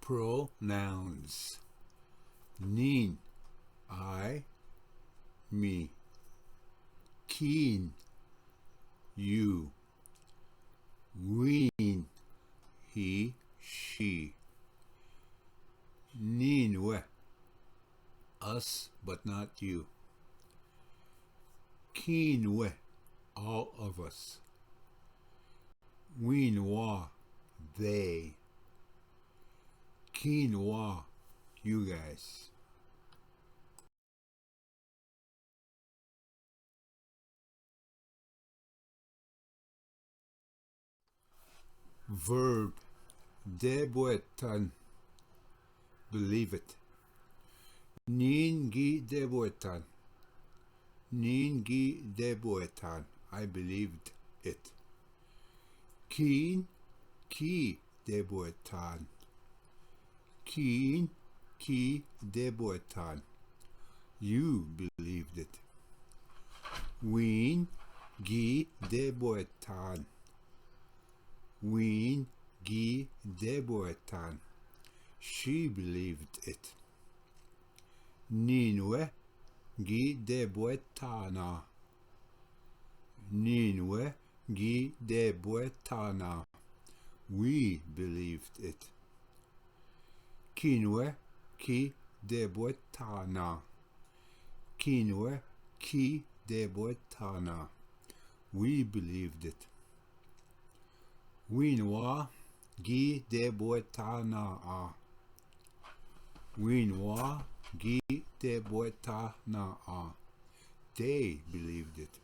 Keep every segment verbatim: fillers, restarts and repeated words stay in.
Pronouns. Nin, I, me. Kin, you. Win, he, she. Nin we, us but not you. Kin we, all of us. Win wa, they. Kin wa, you guys. Verb. Deboetan. Believe it. Nin gi deboetan. Nin gi deboetan. I believed it. Kin ki deboetan. Kin ki deboetan. You believed it. Win gi deboetan. Win gi deboetan. She believed it. Nin we gi deboetana. Nin we gi deboetana. We believed it. Kin we ki deboetana. Kin we ki deboetana. We believed it. Win wa gi deboetana a. Win wa gi deboetana a. They believed it.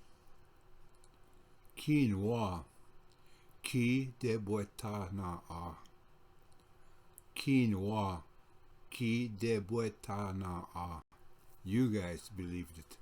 Kin wa ki deboetana a. Kin wa ki deboetana a. You guys believed it.